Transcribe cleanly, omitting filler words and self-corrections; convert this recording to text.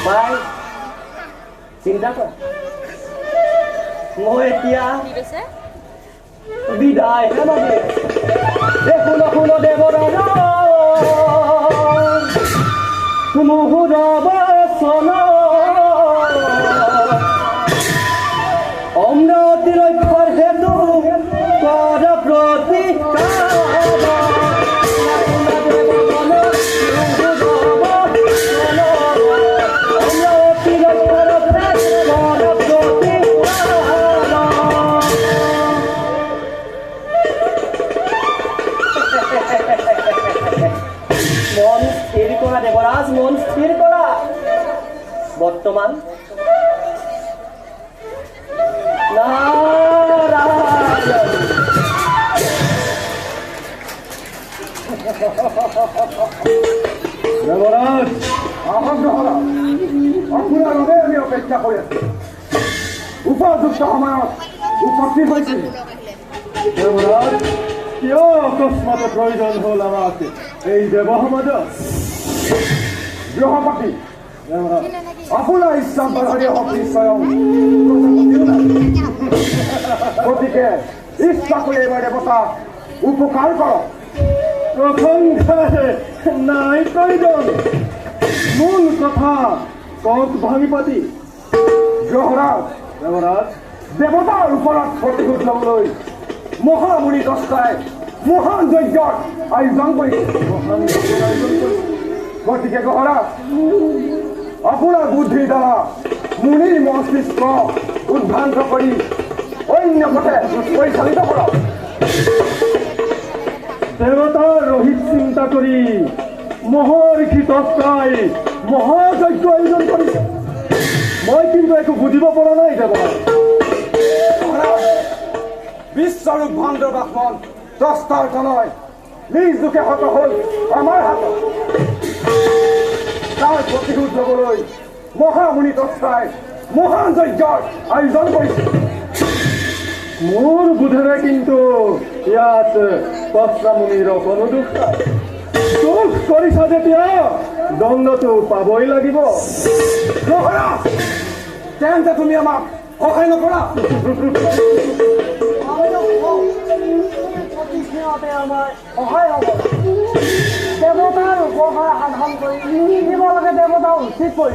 বাই, চিন্তা কৰা, মই এতিয়া বিদায়হে মাগি। শুন শুন দেৱৰাজ, মোহৰ বচন, অমৰাৱতী ৰক্ষাৰ হেতু কৰ প্ৰতিকাৰ। অমৰাৱতী ৰক্ষাৰ কৰ প্ৰতিকাৰ। মন স্থিৰ কৰা দেৱৰাজ, মন স্থিৰ কৰা। বৰ্তমান নাৰায়ণ। দেৱৰাজ, আহক গ্ৰহৰাজ, আপোনাৰ বাবে আমি অপেক্ষা কৰি আছো। উপযুক্ত সময়ত উপস্থিত হৈছিল। দেৱৰাজ, কিয় অকস্মাতে প্ৰয়োজন হ'ল আমাক এই দেৱ সমাজত? গ্ৰহপতি, দেৱৰাজ, আপোনাৰ ইচ্ছা বাধা দিয়া শক্তি স্বয়ং প্ৰজাপতিও নাই। গতিকে ইচ্ছা কৰি এইবাৰ দেৱতা উপকাৰ কৰক। প্ৰশংসাৰে নাই প্ৰয়োজন, মূল কথা কওক ভাঙি পাতি। গ্ৰহৰাজ, দেৱৰাজ, দেৱতাৰ ওপৰত প্ৰতিশোধ ল'বলৈ মহামুনি দস্তাই মহান যজ্ঞৰ আয়োজন কৰিছে। মহান যজ্ঞৰ আয়োজন কৰিছে। গতিকে গ্ৰহৰাজ, আপোনাৰ বুদ্ধিৰ দ্বাৰা মুনিৰ মস্তিষ্ক উদ্ভ্ৰান্ত কৰি অন্য পথে পৰিচালিত কৰক। দেৱতাৰ ৰহিত চিন্তা কৰি মহৰ্ষি তস্তাই মহাযজ্ঞ আয়োজন কৰিছে। মই কিন্তু একো বুজিব পৰা নাই দেৱৰাজ। বিশ্বৰ উদ্ভণ্ড ব্ৰাহ্মণ দস্তাৰ তনয় নিজ দুখে হত হ'ল আমাৰ হাতত। তাৰ প্ৰতিশোধ ল'বলৈ মহামুনি দস্তাই মহান যজ্ঞৰ আয়োজন কৰিছে। মোৰ বোধেৰে কিন্তু ইয়াত তস্তামুনিৰ অকণো দোষ নাই। দোষ কৰিছা যেতিয়া দণ্ডটো পাবই লাগিব। গ্ৰহৰাজ, তেন্তে তুমি আমাক সহায় নকৰা? প্ৰতি ক্ষণতে আমাৰ সহায় হ'ব। দেৱতাৰ উপকাৰ সাধন কৰি দিব লাগে, দেৱতা উচিত।